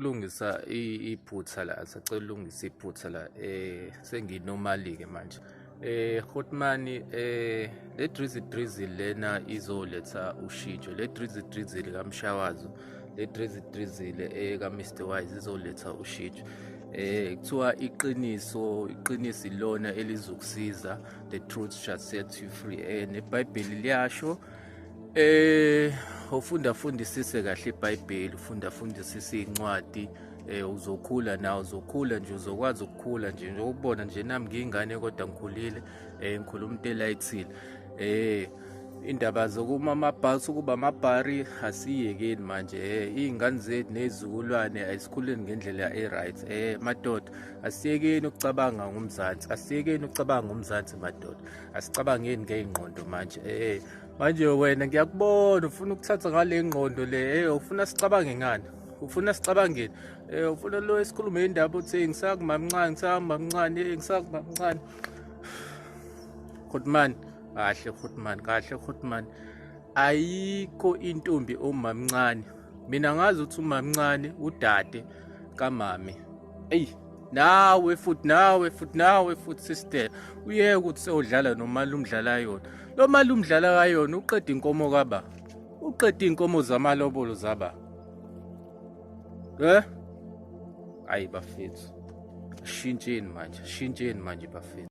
Ukulungisa iphutha la, sacela ulungisa iphutha la. Senginormal ke manje. Grootman, le Drizzy Drizzy lena izoletha ushintsho. Le Drizzy Drizzy kaMshawazo, le Drizzy Drizzy ka Mr Wise izoletha ushintsho. Kuthiwa iqiniso, iqiniso ilona elizokusiza, the truth shall set you free. NeBhayibheli liyasho. Ufunda fundisise kahle iBhayibheli, ufunda fundisise incwadi, uzokhula nawe, uzokhula nje, uzokwazi ukukhula nje njengokubona nje nami ngiyingane kodwa ngikhulile, ngikhula umuntu elayithile. Indaba zokuma amabhasi ukuba amabhari asiyekeni manje. Iy'ngane zethu ney'zukulwane ayisikhuleni ngendlela e-right. Madoda, asiyekeni ukucabanga ngomzansi, asiyekeni ukucabanga ngomzansi madoda, asicabangeni ngey'ngqondo manje. Manje wena ngiyakubona ufuna ukuthatha ngale ngqondo le. Ufuna sicabange ngani? Ufuna sicabangeni? Ufuna lo esikhulume indaba uthi ngisakumamncane, ngisakumamncane, ngisakumamncane. Grootman, kahle Grootman, kahle Grootman. Ayikho intombi omamncane. Mina ngazi ukuthi umamncane udade kamame. Eyi, nawe futhi, nawe futhi, nawe futhi sister, uyeke ukuthi sewudlala nomali umdlala yona. Lo mali umdlala kayona uqeda inkomo kaba, uqeda inkomo zamalobolo zaba. Hayi bafethu, shintsheni manje, shintsheni manje bafethu.